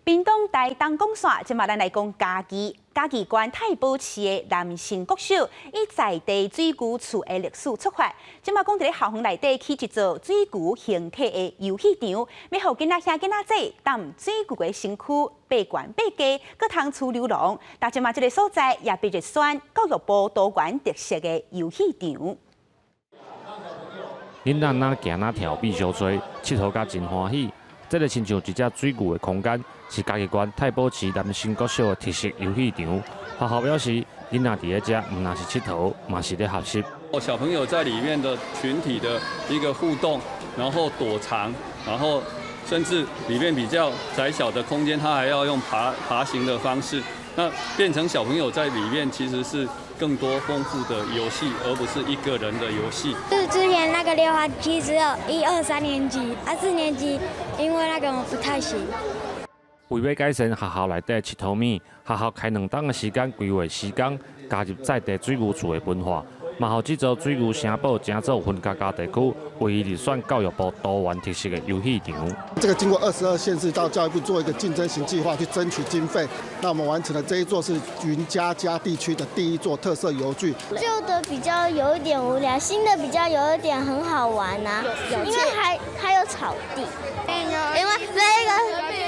屏東台東講煞，這馬咱來講嘉義，嘉義縣太保市的南成國小，以在地水牛厝的歷史出發，這馬講佇咧校園內底起一座水牛形體的遊戲場，欲予囡仔兄囡仔姊擔水牛的身軀爬懸爬低，閣通趨溜廊。但這馬這个所在也被入選教育部多元特色的遊戲場。囡仔哪行哪跳比相濟，𨑨迌甲真歡喜。這个親像一隻水牛的空間，是嘉義縣太保市南成國小的特色遊戲場。學校表示，囡仔佇咧遮毋但是𨑨迌，嘛是咧學習。小朋友在裡面的群體的一個互動，然後躲藏，然後甚至裡面比較窄小的空間，他還要用爬行的方式，那變成小朋友在裡面其實是更多豐富的遊戲，而不是一個人的遊戲。是之前那個溜滑梯只有一二三年級，啊四年級因為那個我不太行。為欲改善學校內底𨑨迌物，學校開兩冬的時間規劃時間，加入在地水牛厝的文化，嘛予這座水牛城堡成做雲嘉嘉地區唯一入選教育部多元特色的遊戲場。這個經過22縣市到教育部做一個競爭型計劃去爭取經費，那我們完成了這一座是雲嘉嘉地區的第一座特色遊具。舊的比較有一點無聊，新的比較有一點很好玩啊，因為還有草地，因為那個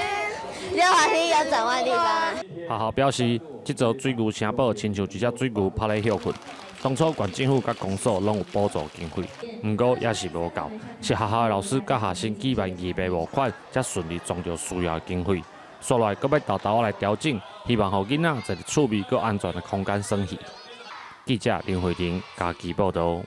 溜滑梯有轉彎地方。學校表示，這座水牛城堡親像一隻水牛趴咧歇睏。當初縣政府佮公所攏有補助經費，毋過也是無夠，是學校的老師佮學生舉辦義賣募款，才順利籌著需要的經費。紲落來閣欲沓沓仔來調整，希望予囡仔在一個趣味閣安全的空間耍戲。記者林慧玲嘉義報導。